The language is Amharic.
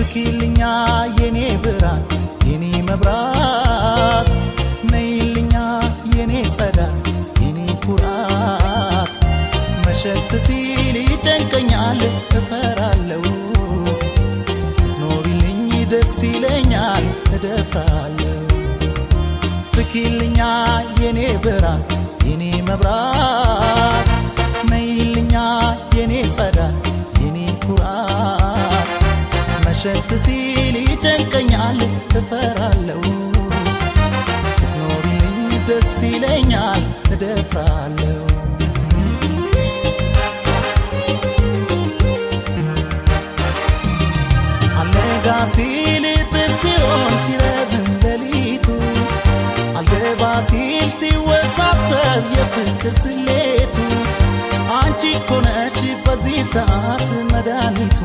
ፍኪልኛ የኔ ብርሃን የኔ መብራት፣ ነይልኛ የኔ ጸዳል የኔ ኩራት። መሸት ሲል ይጨንቀኛል እፈራለሁ፣ ስትኖሪልኝ ደስ ይለኛል እደፍራለሁ። ፍኪልኛ የኔ ብርሃን የኔ መብራት፣ ነይልኛ የኔ ጸዳል የኔ ኩራት። መሸት ሲል ይጨንቀኛል እፈራለሁ፣ ስትኖሪልኝ ደስ ይለኛል እደፍራለሁ። አልነጋ ሲል እጥፍ ሲሆን ሲረዝም ሌሊቱ፣ አልገባ ሲል ሲወሳሰብ የፍቅር ስሌቱ፣ አንቺ እኮ ነሽ በዚህ ሰዓት መድኃኒቱ።